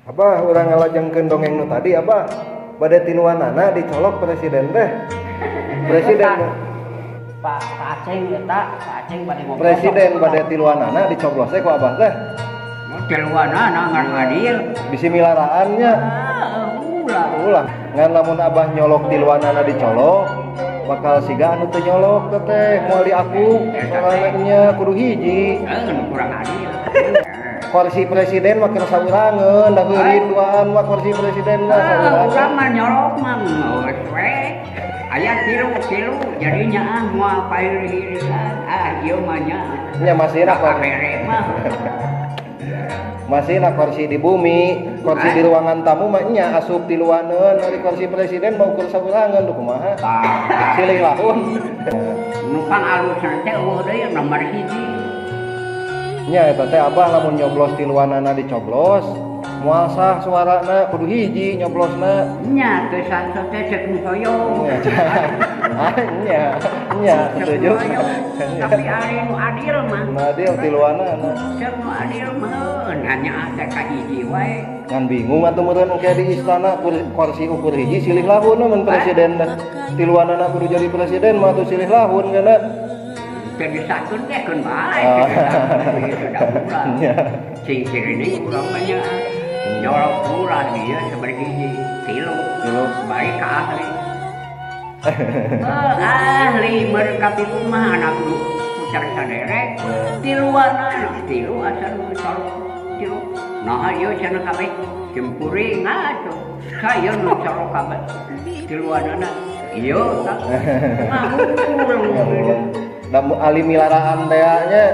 Abah, urang ngalajengkeun dongeng nu tadi, Abah. Bade tiluanana dicolok presiden teh. Presiden Pak Pak Aceng eta, Pak Aceng bade ngobrol. Presiden bade tiluanana dicoblos teh ku Abah teh. Tiluanana ngan adil. Bisi milaraan nya. Ah, ulah. Ulah. Ngan lamun Abah nyolok tiluanana dicolok, bakal siga anu teu nyolok teh teh moal diaku soalna nya kudu hiji. Eh, nu kurang adil. Kursi presiden mah keur saurangeun, da heurin duaan mah kursi presiden mah Ah, saurangeun. urang mah nyolok mah geus we. Aya tilu-tilu jadinya ah moal pair-hirian. Ah, ieu mah nya. Nya masih Kabere mah. Masih na kursi di bumi, kursi di ruangan tamu mah nya asup tiluaneun, ari kursi presiden mau ukur saurangeun duh kumaha. Tah, Silih lahun. Nu pang alusna teh euweuh deui nomor 1. Nya eta teh Abah lamun nyoblos tiluanana dicoblos, moal sah suarana, kudu hiji nyoblosna. Nya teu sah teh cek nu hoyong. Nya, ah, nya, nya Cek setuju. nu hoyong. Tapi ari nu adil mah. Nu adil tiluanana. Cek nu adil mah nanya teh ka hiji wae. Ngan bingung atuh meureun engke di istana kursi ukur hiji silih lahun mun presiden teh. Tiluanana kudu jadi presiden mah atuh silih lahun kana. Teu disahkeun ge keun bae. Ah. Teu da ulah. Nya. Cing sirining urang mah nya. Nyolok ulah dia sabari hiji tilu. Tilu. Baik ka ahli. Eh, ahli mereka mah anak nu pucar saderek. Tiluanana tilu asal nu colok tilu. Nah, ieu cenah kabeh cempuring atuh. Saya nu colok kabeh. Tiluanana ieu tah. Ngahuleng. Da ali milaraan teh nya.